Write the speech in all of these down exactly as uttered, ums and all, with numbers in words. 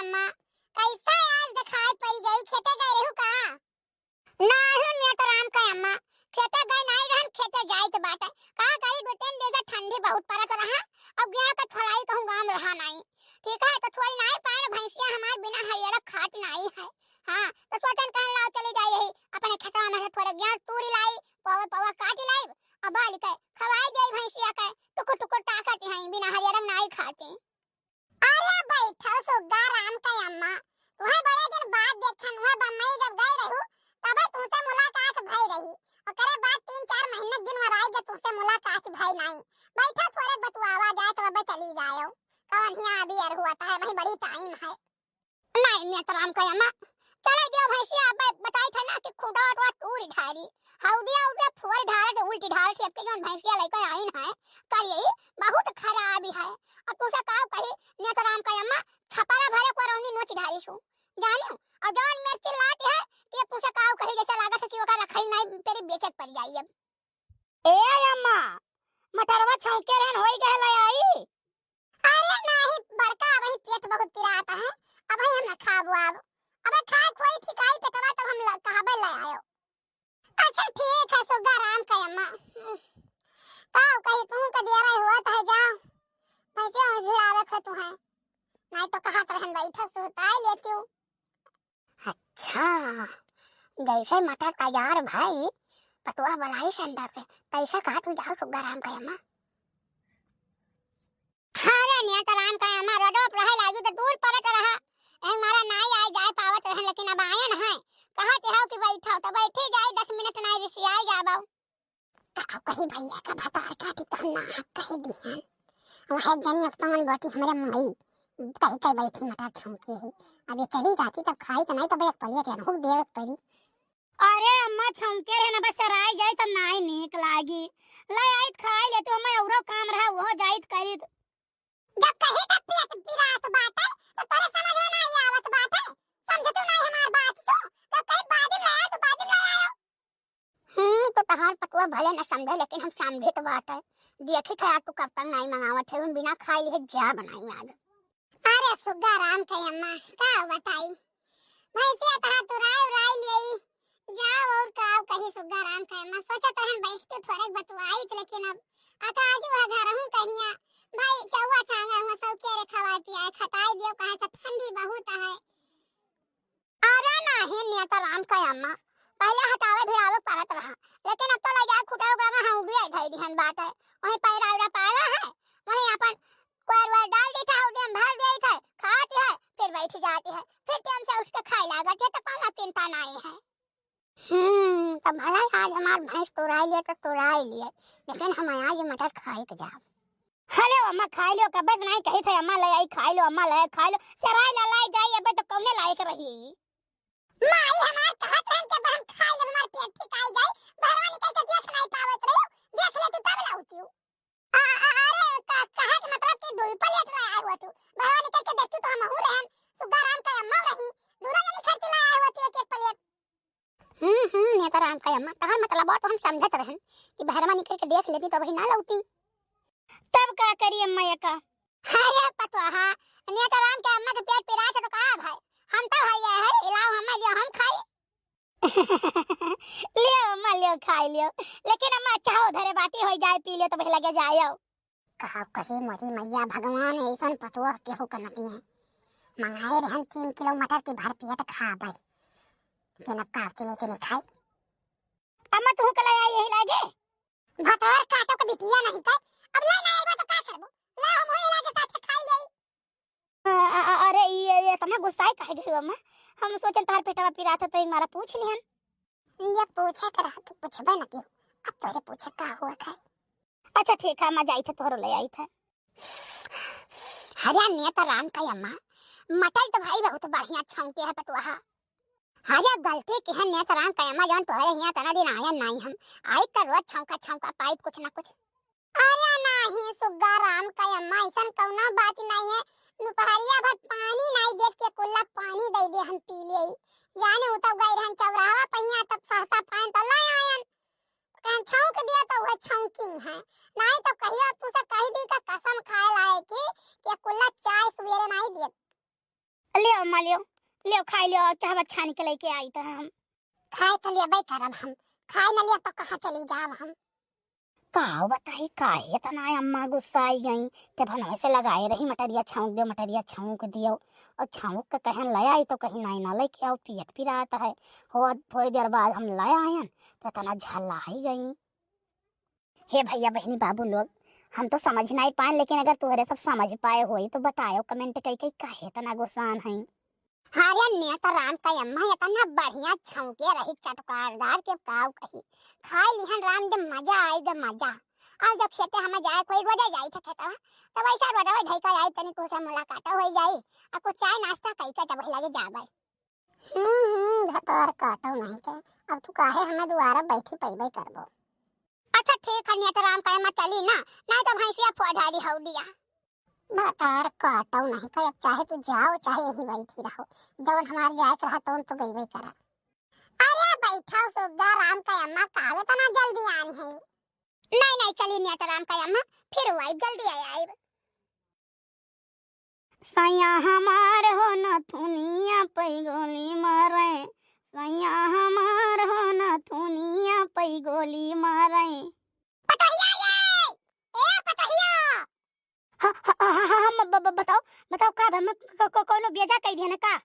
अम्मा, कैसे आज देखाई पड़ गई? खेते गए रहू का? नाहीं नेतराम का अम्मा, खेते गए नाहीं रहन, खेते जाइत बाटे। का करी, दो तीन दिन से ठंडी बहुत पड़त रहा, अब गया तो थोड़ा ही कहूँ गाम रहा नाहीं। ठीक है, तो थोड़ी नाहीं पाए, भैंसिया हमार बिना हरियरा खात नाहीं है। हाँ, तो सोचन कहन लाओ चली जाई यही अपने खेतवा में से थोड़े गेहूं तूरी लाई, पौवा पौवा काट लाई, अब बाल के खवाई जाई भैंसिया के, टुकुर टुकुर ताकत हैं, बिना हरियरा नाहीं खाते। अरे बैठो सुग्गा राम के अम्मा, तुहे बड़े दिन बाद देखन, हुआ बम्बई जब गई रहू, तबे तुमसे मुलाकात भई रही। ओकरे बाद तीन चार महीने दिन वर आई गए, तुमसे मुलाकात भई नाहीं। बैठो थोड़े बतुआवा जाए, तो अब चली जाओ। कौन हिया अभी अर हुआ था, वही बड़ी टाइम है। नाहीं नेतराम के अम्मा, चले दियो भैंसिया, अब बताई था ना कि खूंटा उठवा तूर ढारी, हौदिया उठवा फोर ढार के उल्टी ढार से, अब के जौन भैंसिया लेके आइन है, करिए बहुत खराब है। अब तुमसे का कही नेतराम के अम्मा, छपरा भरे को रौनी नोच ढारी सु, जाने। और जौन मेर चिल्लाती है कि अब तुमसे का कही, जैसे लागत है कि ओका रखई नाहीं, तेरी बेचत पड़ जाई अब। ए अम्मा, मटरवा छौंके रहन, होई गए ले आई? अरे नाहीं बड़का, अबही पेट बहुत पिरात है, अबही हम ना खाबो अब। अबे खाए खोई ठिकाई पेटवा, तब हम ल-, कहबे ले आयो। अच्छा ठीक है सुग्गा राम के अम्मा, का कही, तू के दिया रहे हुआ तो है, जाओ भैंसे उस भिड़ावे खो तू है, नाहीं तो कहत रहन बैठा सुताई लेती हूँ। अच्छा, जैसे मटर तैयार भई, पतुआ बोलाई से अंदर से, तैसे कहा तू जाओ सुग्गा राम के अम्मा। अरे नेतराम के अम्मा, रोडो पर रहे लागी तो दूर पड़त रहा, एह मारा नाहीं आए जाए पावत रहन, लेकिन अब आयन है, कहत हो कि बैठो तो बैठी जाई, दस मिनट नाहीं रिसियाई जाबो। का कही भैया का भतार काटी तो हम ना कह दिहन। वह जनी अब तमन बोटी हमरे माई कही कही बैठी मटर छौंकी है। अब ये चली जाती तब खाई तो नाहीं, तब एक पलिया के अनहुक देवे के पड़ी। अरे अम्मा छौंके रहे ना, बस सराई जाई तब नाहीं नीक लागी। ले आई त खाई लेती अम्मा, औरो काम रहा वो जाई त करी। जब कही तब पेट पिरात बाटे तो तोरे समझ में नाहीं आवत बाटे, समझ तू नाहीं हमार बात तू, तो कही बादिम ले आयो, तो बादिम ले आयो। हम्म, तो तहार पतुआ भले न समझे, लेकिन हम समझे तो बात है। देखी थे यार, तू कब तक नाहीं मंगावत है, हम बिना खाए लिए जा बनाई आज। अरे सुग्गा राम के अम्मा, का बताई, भैंसिया तहार तुराई उराई लेई, जाओ और का कही सुग्गा राम के अम्मा, सोचा तो हम बैठ के थोड़े बतवाई थे, लेकिन अब अकाजू है घर हूँ कहिया, भाई चौवा छांगा हुआ सब के रे खवाए पियाए खटाई दियो, कहे तो ठंडी बहुत है। अरे नाहीं नेतराम के अम्मा, पहिले हटावे भिड़ावे पड़त रहा, लेकिन अब तो ले जाए खुटा ओकरा में हौदिया धई दिहन बाटे, वहीं पैरा उरा पाला है, वहीं अपन कोयर वोयर डाल दी था, हौदिया में भर दी था, खाती है, फिर बैठ जाती है, फिर टाइम से उठ के खाए लागत है, तो कौनो चिंता नाहीं है। हम्म, तो भला आज हमार भैंस तुराई लिए तो तुराई लिए, लेकिन हम आज मटर खाए के जाब। खा लो अम्मा, खा लो, कब से नाहीं कही थे अम्मा ले आई, खा लो अम्मा ले आई, खा लो। सराय ला लाई जाई, अबे तो कौने लायक रही? माई हमार कहत रहन के हम खा लेब, हमार पेट ठिकाई जाई, बहरवा निकल के देख नाहीं पावत रही, देख ले तू तब लाउती। आ, आ, अरे का, कहे के मतलब कि दुई प्लेट ले आए हुआ तू, बहरवा निकल के देखती तो हम हूँ रहन, सुग्गा राम के अम्मा रही, दोनों जनी खातिर ले आए हुआ तू एक एक प्लेट। हम्म, हम्म, नेतराम के अम्मा, तहार मतलब तो हम समझत रहन कि बहरवा निकल के देख लेती तो वही ना लौटी। तब का करी अम्मा ये का? अरे पतोहा, नेतराम के अम्मा के पेट पिरात है तो का भाई? हम तो भैया है, इलाओ हमें जो हम खाई। लियो अम्मा, लियो, खाई लियो। लेकिन अम्मा, चाहो धरे बाटी होई जाए, पी लियो तो भाई लगे जायो। कहा कही मोरी मैया भगवान, ऐसन पतोह केहू के न दिए। मंगाए रहन तीन किलो मटर की भर पेट खाबे, लेकिन अब काटते नहीं तेने खाई। अम्मा, तू के ले आई यही लागे? भतोर काटो के बिटिया नहीं कर, अब ले ना आइबा तो का करबो? ले हम वही लागे साथे खाई लेई। अ, अ, अ, अरे, ये, ये इतना गुस्साए काहे गई अम्मा? हम सोचन तोहर पेटवा पिरात है तो एक मारा पूछ लिहन। ये पूछे के रहा तो पूछबे न की, अब तोरे पूछे का हुआ था? अच्छा ठीक है अम्मा, जाई थे तोहरो ले आई थे। अरे नेतराम का अम्मा, मटल तो भाई बहुत बढ़िया छौंके है पतोहा। अरे गलती की है नेतराम का अम्मा, जौन तोहरे हियाँ तना दिन आया नहीं हम, आई तो रोज छौंका छौंका पाइप कुछ ना कुछ। अरे नाही सुग्गा राम का अम्मा, ऐसन कौनो बात नहीं है। दोपहरिया भर पानी नहीं देत के कुल्ला पानी दे दे हम पी ले। जाने उ तब गए रहन चौराहा पहिया, तब सहता पान तो ले आयन। कहन छौंक दिया तो वह छौंकी है। नहीं तो कहियो तू से कह दी का कसम खाए लाए की कि कुल्ला चाय सवेरे नहीं दियत। लियो अम्मा लेव, लेव खाइ लेव, अउ चाहवा छानि के लइके आइत है हम। खाए तो लेबे करब हम, खाए न लेब तो कहाँ चली जाब हम। का बताई, काहे तना अम्मा गुस्साइ गईं। ते भनवे से लगाए रही, मटरिया छौंक देव, मटरिया छौंक देव। अउ छौंक के कहेन ले आई तो कहीं नाहीं ना लइके आउ, पियत पिरात है। हो, थोड़ी देर बाद हम ले आयन तो तना झल्लाइ गईं। हे भइया, बहिनी, बाबू लोग, हम तो समझ नाहीं पाएन, लेकिन अगर तोहरे सब समझ पाए होई तो बतायो comment कइ कइ काहे तना गुस्सान हईं। अरे नेतराम कै अम्मा एतना बढ़िया छौंके रही चटकारदार के काउ कही। खाइ लिहन राम दे मजा आइ गे मजा। अब जब खेते हमें जाए कोई रोजे जाई थे खेतवा, तब ऐसा रोजवा धई का आई तनी कुछ मुलाकात होइ जाई, आ कुछ चाय नाश्ता कइ के तब लगे जाबे। हम्म, हम्म, भतार काटो नहीं के, अब तू काहे हमें दुआरा बैठी पइबे करबो। अच्छा ठीक है, नेतराम कै अम्मा चली ना, नाहीं तो भैंसिया फोड़ डाली हौडिया। भतार काटो नहीं के, अब चाहे तू जाओ, चाहे यहीं बैठी रहो, जौन हमार जाए के रहा तौन तो गईबे करा। अरे बैठो सुग्गा, राम कै अम्मा काहे तना जल्दी आन है। नाहीं, नाहीं, चली नेतराम कै अम्मा, फिर आइब, जल्दी आइ आइब। सैया हमार हो नथुनिया पै गोली मारे, सैया हमार हो नथुनिया पै गोली मारे। पतहिया ये, ए पतहिया। हाँ, हाँ, हाँ, हाँ, हाँ, ब-, ब-, बताओ, बताओ का बा, मैं क-, क-, कौनो बेजा कइ दिया ना का?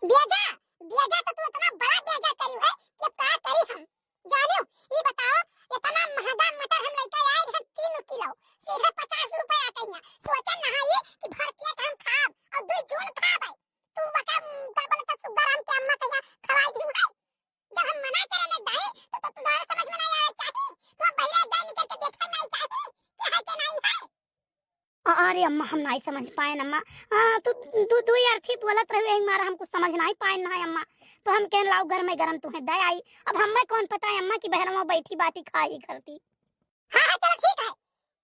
बेजा, बेजा तो तू एतना बड़ा बेजा करी है कि अब का करी हम। जानियो, ई बताओ, एतना महंगा मटर हम लइके आए हैं तीन किलो, सीधे पचास रुपया कहिया। सोचन नहा ये कि भर पेट हम खाब अउर दुइ जून खाब है। तू वका, उम, का बोलत सुग्गाराम के अम्मा कहिया खवाई दी है। जब हम मना करे नहीं दाई, तो, तो तुम्हारे समझ में नहीं आवे चाही। तू अब बहिरे दाई निकल के देखे नहीं चाही कि है कि नहीं है। अ-, अरे अम्मा, हम नाहीं समझ पाएन अम्मा। आ, तू दू, दू अर्थी बोलत रही, यही मारा हम कुछ समझ नाहीं पाएन ना अम्मा। तो हम कहेन लाओ गरमे गरम तुहें दे आई। अब हमें कौन पता है अम्मा कि बहरवा बैठी बाटी खाई करती। हाँ, हाँ, चलो ठीक है,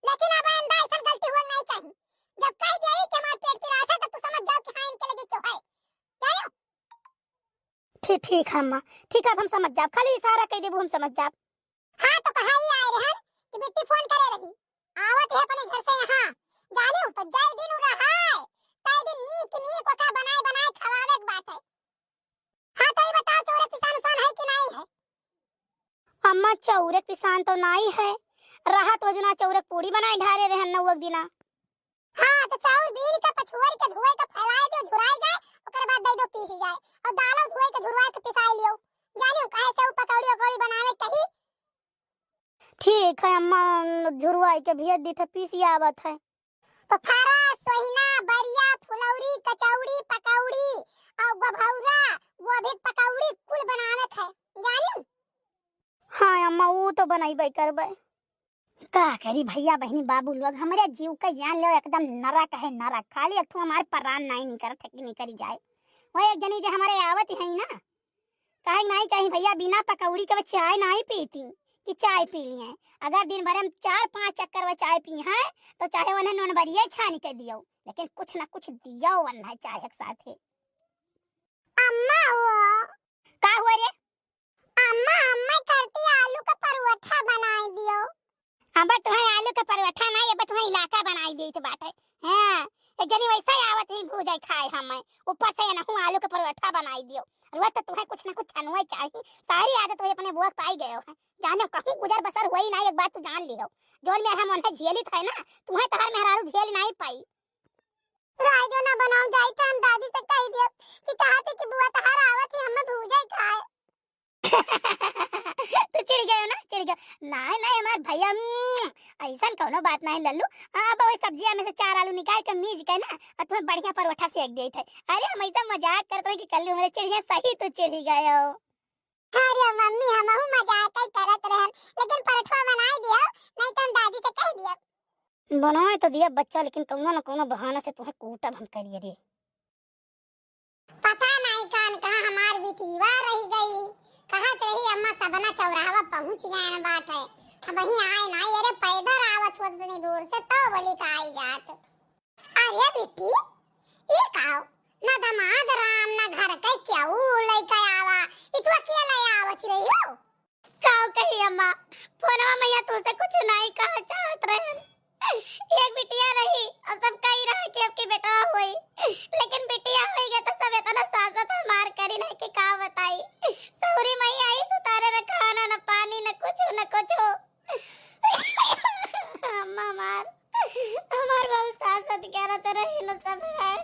लेकिन अब आइंदा ऐसन गलती हुआ नहीं चाहिए। जब कह दिया कि हमार पेट पिरात है, तब तू समझ जाओ कि हाँ, इनके लगे क्यों है। जानो? ठीक, ठीक है अम्मा, ठीक है, अब हम समझ जाब। खाली इशारा कइ देबू, हम समझ जाब। हाँ, तो कहा ही आए रहन कि बिट्टी फोन करे रही, आवत है अपने घर से यहाँ। जानियो, तो जय दिन उ रहा है, तय दिन नीक नीक ओका बनाए बनाए खवावे के बात है। हाँ, तो ये बताओ, चौरे पिसान उसान है कि नहीं है? अम्मा, चौरे पिसान तो नाहीं है, रहा तो दिना चौरे पूड़ी बनाए ढारे रहन नौवक दिना। हाँ, तो चाउर बीन के पछुअर के धोए के फैलाए दियो, झुराए जाए, ओकरे बाद दे दो पीस जाए। और दालो धोए के झुरवाए के पिसाए लियो। जानियो, काहे से उ पकौड़ी वकौड़ी बनावे कही। ठीक है अम्मा, झुरवाए के भेज दी थे, पीसी आवत है। तो फरा, सोहिना, बरिया, फुलौरी, कचौड़ी, पकौड़ी, और गोभौरा, गोभी के पकौड़ी कुल बनावे थे। जानियो? हाँ अम्मा, उ तो बनइबे करबे। का करी भइया, बहिनी, बाबू लोग, हमरे जीव का जान लेव, एकदम नरक है, नरक। खाली एक ठो हमार परान नाहीं निकरत है कि निकरी जाए। वह एक जनी जे हमरे आवत ही है ना, कहे नाहीं चाही भइया, बिना पकौड़ी के वो चाय नाहीं पीती कि चाय पी लिए। अगर दिन भर में चार पाँच चक्कर वो चाय पी हैं, तो चाहे उन्हें नोनबरिये छानी के दियो, लेकिन कुछ ना कुछ दियो उन्हें चाय के साथे। अम्मा वो। का हुआ रे? अम्मा, अम्मा करती आलू का परोठा बनाई दियो। अब तुम्हें आलू का परोठा नाहीं, अब तुम्हें इलाका बनाई देत बाटे। हाँ, एक जनी वैसे ही आवत ही भूजे खाए हमें, ऊपर से एनहू आलू का परोठा बनाई दियो। रोज तो तुम्हें कुछ ना कुछ छनुए चाही, सारी आदत वही अपने बुआ के पाई गयो है। जाने कहूँ गुजर बसर हुई ना, एक बात तू जान लियो, जौन में हम उन्हें झेलित है ना, तुम्हें तोहर मेहरारू झेल नाहीं पाई। रायदो ना बनाओ, जाई तो हम दादी से कह दियो कि कहा थे कि बुआ तहार आवत ही, हमें भूजे खाए। तू चिढ़ गयो ना, चिढ़ गयो। नाहीं, नाहीं, हमार भइया, उम्म, ऐसन कौनो बात नाहीं लल्लू। अब वही सब्जिया में से चार आलू निकाल के मीज के ना, और तुम्हें बढ़िया परोठा सेक देत है। अरे, हम ऐसा मजाक करत रहे कि कल्लू हमारे चिढ़िया सही तू चिढ़ गयो। अरे मम्मी, हमहू मजाक ही करत रहन, लेकिन परोठवा बनाई दियो, नाहीं तो हम दादी से कह दियो। बनाए तो दिया बच्चा, लेकिन कौनो न कौनो बहाना से तुम्हें कूटब हम करिए रे। पता नाहीं कान कहाँ हमार बिटिया रहि गई। कहत रही अम्मा सबना चौराहवा पहुँच गए बाटे। अब वहीं आए नाहीं, अरे पैदल आवत होत इतनी दूर से तो बोली का आई जात। अरे बिट्टी, ई काओ? ना दमाद राम, ना घर के केहू लइके आवा, ई तू अकेले आवत रही हो? काओ कही अम्मा, फोनवा में या तुझसे कुछ नाहीं कहा चाहत रहन। एक बिटिया रही और सब कही रहा कि अब की बेटवा होई, लेकिन बिटिया होई गया तो सब ये सब है।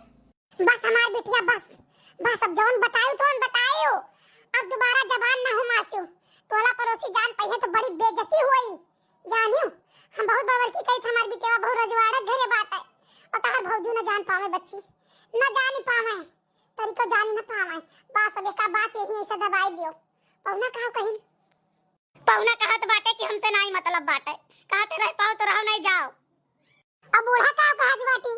बस हमार बिटिया, बस, बस, अब जौन बतायू तौन बतायू, अब दोबारा जबान ना घुमास्यू। टोला पड़ोसी जान पइहे तो बड़ी बेइज्जती होई, जानियो। हम बहुत बड़बड़की कही थे, हमार बिटिया बहुत रजवाड़े घरे बाटे, और तहार भौजी न जान पावे बच्ची, न जानी पावे, तनिको जानी न पावे। बस अब एका बात यही ऐसे दबाई दियो। पहुना कहा कहीं, पहुना कहत बाटे कि हमसे नाई मतलब बाटे, कहते रह पाओ तो रहो, नहीं जाओ। अब बूढ़ा का कहत बाटी?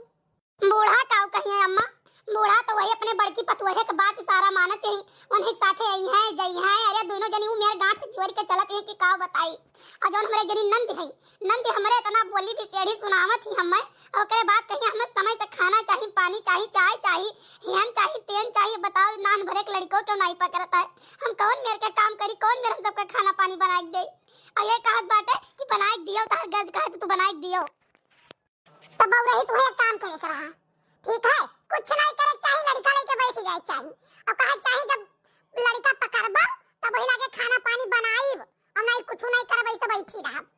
बूढ़ा का कहिए अम्मा, बूढ़ा तो वही अपने बड़की पतोहे के बात सारा मानत ही, उन्हीं के साथे आई हैं, जई हैं। अरे दोनों जनी उ मेरे गांठ जोड़ के चलत हैं कि का बताई। और जौन हमरे जनी नंद है, नंद हमरे इतना बोली बिसेड़ी सुनावत ही हमें, और ओकरे बाद कहीं हमें समय से खाना चाही, पानी चाही, चाय चाही, हेन चाही, तेन चाही। बताओ, नान भरे के लड़को क्यों नहीं पकड़ता है? हम कौन मेर के काम करी, कौन मेर हम सबका खाना पानी बनाए के दे? और ये कहत बाटे कि बनाए के दियो, तहार गज कहे तो तू बनाए के दियो। तब बउरही तुहे एक काम करे के रहा, ठीक है? कुछ नहीं करे के चाही, लड़का लेके बैठ जाए के चाही। और कहे के चाही जब लड़का पकड़बो तब वही लागे खाना पानी बनाईब, और नहीं कुछ नहीं करब, ऐसे बैठी रहब।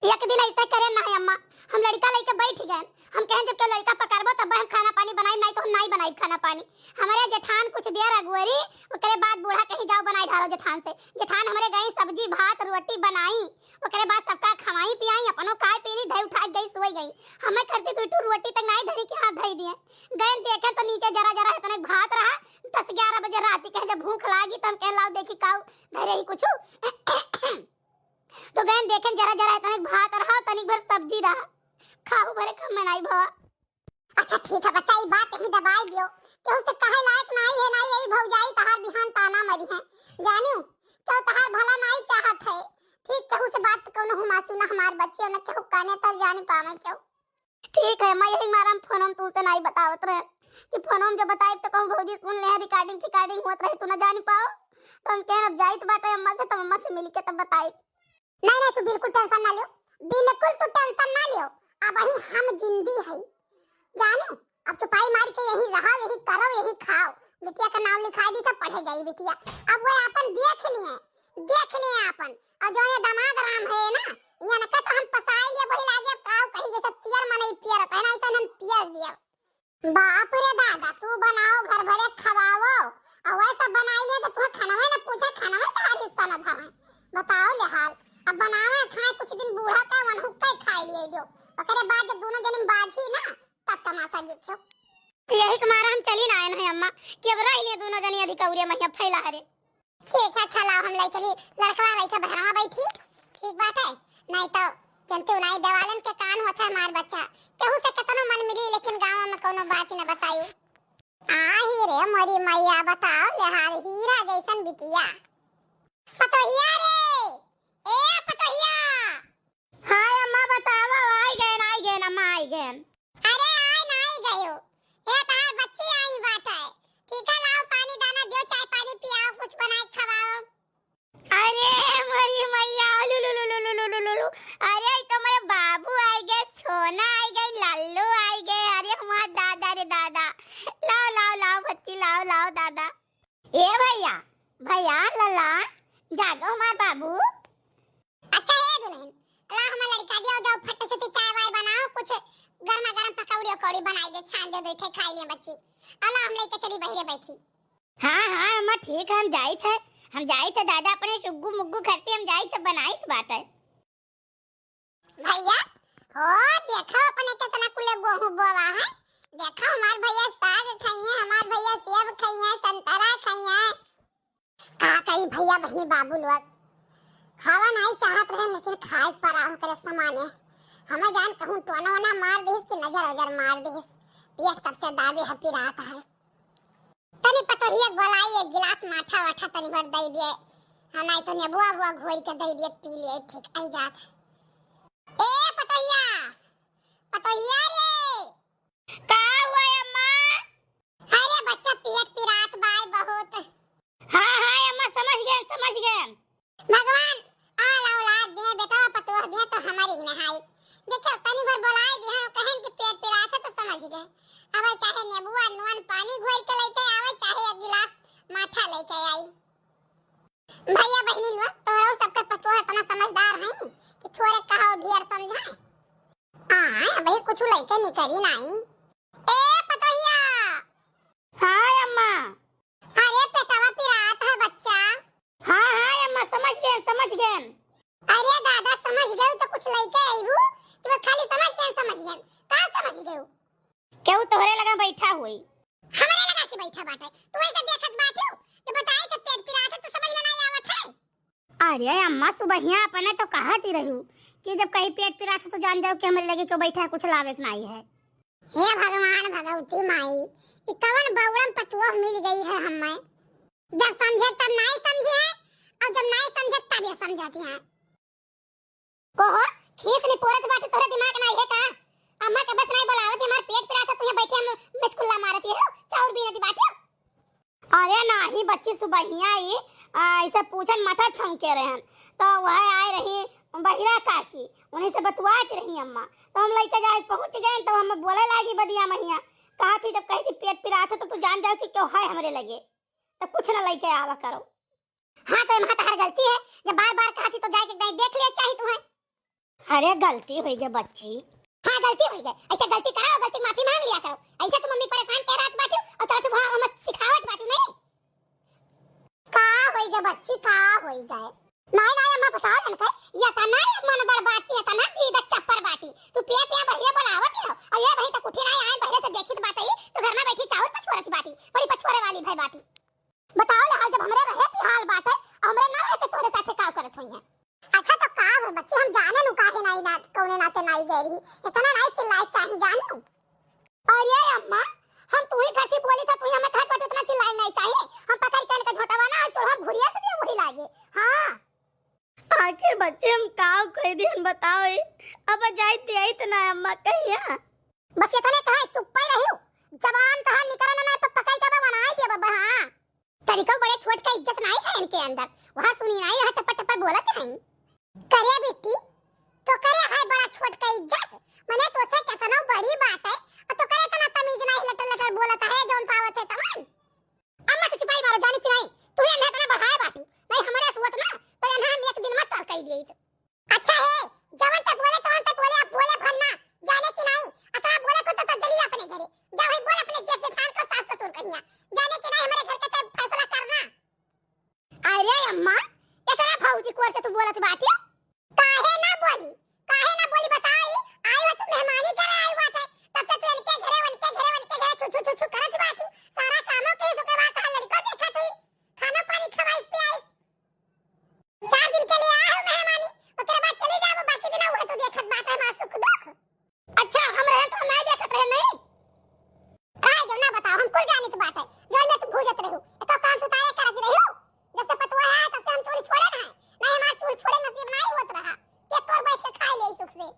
एक दिन ऐसे करे ना है अम्मा, हम लड़का लेके बैठ गए, हम कहें जब के लड़का पकड़बो तब हम खाना पानी बनाई, नहीं तो हम नहीं बनाई खाना पानी। हमारे जेठान कुछ देर अगुअरी, ओकरे बाद बूढ़ा कहीं जाओ बनाई ढालो जेठान से। जेठान हमारे गई सब्जी भात रोटी बनाई, ओकरे बाद सबका खवाई पियाई, अपनो खाए पीली, धई उठाए गई सोई गई। हमें करती दुई ठो रोटी तक नाई धरी के हाथ धई दिए। गए देखे तो नीचे जरा जरा इतने भात रहा। दस ग्यारह बजे रात के जब भूख लागी तो हम कहे लाओ देखी काऊ धरे ही कुछ। तो गए देखे जरा जरा इतने भात रहा, तनिक भर सब्जी रहा, खाऊ भरे कम नाई भवा। अच्छा ठीक है बच्चा, ई बात ही दबाई दियो, केहू से कहे लायक नाई है, नाई यही भौजाई तहार बिहान ताना मरी है, जानियो, केहू तहार भला नाई चाहत है। ठीक, केहू से बात कौनो हुमासू ना हमार बच्ची, ना केहू काने तर जान पावे केहू। ठीक है, मैं यही मारा हम फोन हम तुमसे नाई बतावत रहे कि फोन हम जब बताई तो कहूँ भौजी सुन ले, रिकॉर्डिंग फिकॉर्डिंग होत रही, तू ना जान पाओ, तो हम कहें अब जाइत बाटे अम्मा से, तब अम्मा से मिल के तब बताई। नहीं, नहीं, तू बिल्कुल टेंशन ना लियो, बिल्कुल तू टेंशन ना लियो। अब वही हम जिंदी है, जानो, अब चुपाई मार के यही रहा, यही करो, यही खाओ। बिटिया का नाम लिखाई दी तो पढ़े जाई बिटिया। अब वो अपन देख लिए, देख लिए अपन। और जो ये दामाद राम है ना, इनका तो हम पसाई लिए, वही लागे अब काऊ कहीं जैसे पियर मनई पियर रहता है ना, ऐसा हम पियर दिया। बाप रे दादा, तू बनाओ, घर भरे खवाओ, और वैसा बनाई ले तो तुम्हें खाना में ना पूछे, खाना में तहार हिस्सा ना धरे। बताओ ले हाल, अब बनावे खाए कुछ दिन बूढ़ा का वनहुक्का ही खाए लिए जो, ओकरे बाद जब दोनों जने बाजी ना, तब तमाशा देखो। तो यही के मारा हम चली ना आए हैं अम्मा, कि अब रह लिए दोनों जने अधिक उरिया महिया फैला हरे। ठीक है, अच्छा लाओ हम ले चली, लड़कवा लइके बहरवा बैठी, ठीक बात है, नहीं तो जनते उनाई देवालन के कान होता है हमार बच्चा, केहू से केतनो मन मिली लेकिन गाँव में कोनो बात ही न बतायू। आही रे मोरी मैया, बताओ ले हाल हीरा जैसन बिटिया। पतोहिया रे, ए पतोहिया। हाँ अम्मा बताओ, आई गए, आई गए अम्मा, आई गए। अरे आए ना आई गयो, हे तहार बच्ची आई बाटे। ठीक है, लाओ पानी दाना दियो, चाय पानी पियाओ, कुछ बनाए खवाओ। अरे मोरी मैया, लुलु लुलु लुलु लुलु लुलु। अरे ई तो मेरे बाबू आई गए, सोना आई गए, लल्लू आई गए। अरे हमार दादा रे दादा, लाओ लाओ लाओ बच्ची, लाओ लाओ दादा। ए भैया, भैया, लला, जागो हमार बाबू। अच्छा ए दुल्हन, ला हमार लड़का दियो, जाओ फट से तू चाय वाय बनाओ, कुछ गर्मा गर्म पकौड़ी उकौड़ी बनाई दे, छान दे, दो ठे खाई ले बच्ची। अला हम लेके चली बहिरे बैठी। हाँ हाँ अम्मा ठीक है, हम जाइत है, हम जाइत है दादा अपने सुग्गू मुग्गू करते हम जाइत है, बनाइत बात है। भैया, हो देखो अपने कितना कुले गोहूं बोवा है। देखो हमार भैया साग खइए, हमार भैया सेब खइए, संतरा खइए। का करी भैया बहनी बाबू लोग, खावा नहीं चाहत रहे लेकिन खाए पड़ा उनकरे सामाने। हमें जान कहूँ टोना वोना मार दिस कि नजर वजर मार दिस, पेट तब से दाबे है पिरात है। तनी पतोहिया बोलाई एक गिलास माठा वाठा तनी भर दे दिए, हाँ, नहीं तो नेबुआ बुआ घोर के दे दिए, पी लिए, ठीक आई जात। ए पतोहिया, पतोहिया रे। का हुआ अम्मा? अरे बच्चा पेट पिरात बाय बहुत। हाँ हाँ अम्मा समझ गए, समझ गए। भगवान आल औलाद दे, बेटा पतोह दे तो हमारी नहाई। देखो, तनी भर बोलाए दे, हाँ, कहन कि पेट पिरात है तो समझ गए। अब चाहे नेबुआ नून पानी घोल के लेके आवे, चाहे एक गिलास माठा लेके आई। भैया बहनी लोग, तोहरो सबके पतोह इतना समझदार हैं कि थोड़े कहो ढेर समझाए। हाँ, अबे कुछ लेके निकली नहीं। ए का समझ गयो? केहू तोहरे लगा बैठा हुई। हमरे लगा के बैठा बाटे, तू ऐसे देखत बाटियो, तो बताई तो पेट पिरात है, तो समझ में नहीं आवत है। अरे अम्मा, सुबहिया अपने तो कहत ही रहू कि जब कहीं पेट पिरात है तो जान जाओ कि हमरे लगे क्यों बैठा है, कुछ लावे के नहीं है। हे भगवान भगवती माई, ई कवन बौरम पतुआ मिल गई है हमें। जब समझे तब नहीं समझे, और जब नहीं समझे तब ये समझती हैं। कहो, खीस निपोरत बाटी, तोहरे दिमाग ना है का? अम्मा के बस नहीं बोलावत, हमार पेट पिरात है, तू यहाँ बैठे हम मचकुल्ला मारत है, चाउर बीनत बाटी। अरे नाही बच्ची, सुबहिया ई, आ, ऐसे पूछन मठा छौंके रहन, तो वह आए रही बहिरा काकी, उन्हीं से बतुआत रही अम्मा, तो हम लइके जाए पहुँच गए, तो हम बोले लागी बदिया महिया, कहा थी जब कही थी पेट पिरात है तो तू जान जाओ कि क्यों है हमरे लगे, तो कुछ ना लइके आवा करो। हाँ, तो एम्हा तहार गलती है, जब बार बार कहा थी तो जाए के नहीं देख लिया चाही तू है। अरे गलती होई गई बच्ची। हाँ, गलती होई गई, ऐसे गलती करा, गलती की माफी मांग लिया करो, ऐसे तू मम्मी परेशान कह रहत बाटू और चल तू वहाँ हमें सिखावत बाटू नहीं। का होई गई बच्ची, का होई गई? नहीं, नहीं, अम्मा बताओ ना, ये तना ये मन बड़ बाटी, ये तना दीदा चप्पर बाटी, तू पिया पिया बहिया बोलावत हो, और ये बही तक उठी नहीं आए, बहरे से देखित बाटे, तो घर में बैठी चाउर पछोरत बाटी, बड़ी पछोरे वाली भई बाटी। बताओ ले, जब हमरे रहे की हाल बाटे, हमरे ना रहे के तोरे साथे का करत होई है। अच्छा तो का हो बच्ची, हम जाने नु काहे नाई ना, कौने नाते नाई गए रही, इतना नाई चिल्लाए चाही जाने नु। अरे अम्मा, हम तू ही खाती बोली था, तू ही हमें खात बाटे, उतना चिल्लाए नाई चाही। हम पकड़ के इनका झोंटावा ना, और चोरवा घुरिया से भी वही लागे। हाँ। आखिर बच्ची हम का कह दिहन बताओ ए? अब जाइत दियाइत ना अम्मा कहिया। बस इतने कहे चुप्पे रहियो, जबान तहार निकरे ना, ना तो पकड़ के बनाई दे बाबा। हाँ, तनिको बड़े छोट का इज्जत नाई है इनके अंदर, वहाँ सुनी नाई, यहाँ टपर टपर बोलत हैं। करे बिट्टी, तो करे है बड़ा छोट का इज्जत, मने तो से केतनो बड़ी बाटे, और तो करे इतना तमीज नाई, लटर लटर बोलत है, जौन पावत है तमन। अम्मा तो चुपाई मारो, जानी कि नहीं, तू ही अन्हे इतना बढ़ाए बाटू, नहीं हमरे सुअत ना, तो अन्हे हम एक दिन मत तल कई दिए। अच्छा है, जवन तक बोले तवन तक बोले, अब बोले भर ना, जाने कि नहीं, अतरा बोले को तो, तो चली अपने घरे, जा भाई बोल अपने जेठ जेठान को, सास ससुर कहिया, जाने कि नहीं हमरे घर का तय फैसला करना। अरे अम्मा, इतना भौजी कोर से तू बोलत बाटी? काहे ना बोली, काहे ना बोली बताई, आई हो तू मेहमानी करे आई बाटे, तब से तू इनके घरे, उनके घरे, उनके घरे छू छू छू छू करत बाटू, सारा कामों के सुकरवा का लड़को देखा तू, खाना पानी खवाइस पियाइस। चार दिन के लिए आए हो मेहमानी, ओकरे बाद चली जाबो, बाकी दिन उहे तो देखत बाटे हमार सुख दुख। अच्छा, हम रहे तो हम नहीं देखत रहे नहीं। राय दो ना बताओ, हम कुल जानित बाटे, जौन में तू भूजत रहू, एको काम सुतारे करत रहू। जब से पतुआ है तब से हम चूल्ही छोड़े ना है, नहीं हमार चूल्ही छोड़े नसीब नहीं होत रहा, के तोर बैठ के खाए ले सुख से।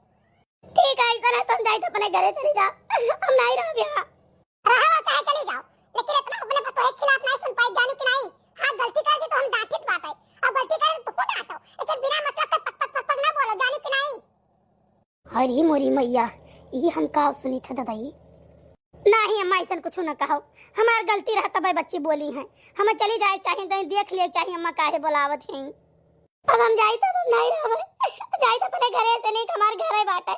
ठीक है, ऐसा है तो हम जाइत अपने घरे चली जा, हम नहीं रहब यहाँ। रहो चाहे चली जाओ, लेकिन इतना अपने पतोहे के खिलाफ नहीं सुन पाई, जानू कि नहीं? हाँ, गलती कर दी तो हम डांटित बाटे, और गलती करे तो तू डांटो, लेकिन बिना मतलब के पक पक पक पक ना बोलो, जानू कि नहीं? अरे मोरी मैया, ई हम का सुनी था ददाई? नहीं अम्मा, ऐसन कुछ न कहो, हमार गलती रहा तबे बच्ची बोली हैं, हमें चली जाए चाहिए, कहीं देख लिए चाहिए अम्मा काहे बोलावत हैं। अब हम जाई तब हम नहीं रहबे, जाई तो अपने घरे से नहीं, हमार घरे बाटे,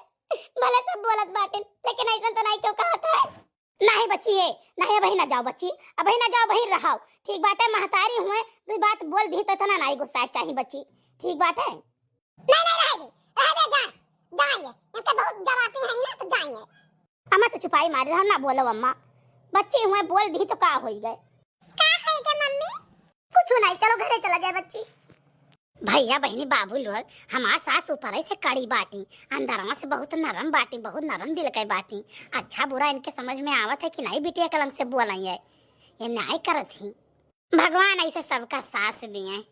भले सब बोलत बाटे, लेकिन ऐसन तो नहीं क्यों कहत है। नहीं बच्ची, ये नहीं, अबही ना जाओ बच्ची, अबही ना जाओ, अबही रहो। ठीक बाटे, महतारी हुए, दुई बात बोल दी तो इतना नहीं गुस्सा चाही बच्ची। ठीक बाटे। नहीं, नहीं, रह दे, रह दे, जा, जाइए, इनके बहुत जवासी है ना, तो जाइए। अम्मा तो चुपाई मारी रहो, ना बोलो अम्मा, बच्ची हुए बोल दी तो का होई गए? का होई गए मम्मी? कुछ नहीं, चलो घरे चला जाए बच्ची। भैया बहिनी बाबू लोग, हमार सास ऊपर से कड़ी बाटी, अंदरवा से बहुत नरम बाटी, बहुत नरम दिल के बाटी। अच्छा बुरा इनके समझ में आवत है कि नहीं बिटिया कलम से बोलाई है, ये नहीं करत ही। भगवान ऐसे सबका सास दिए।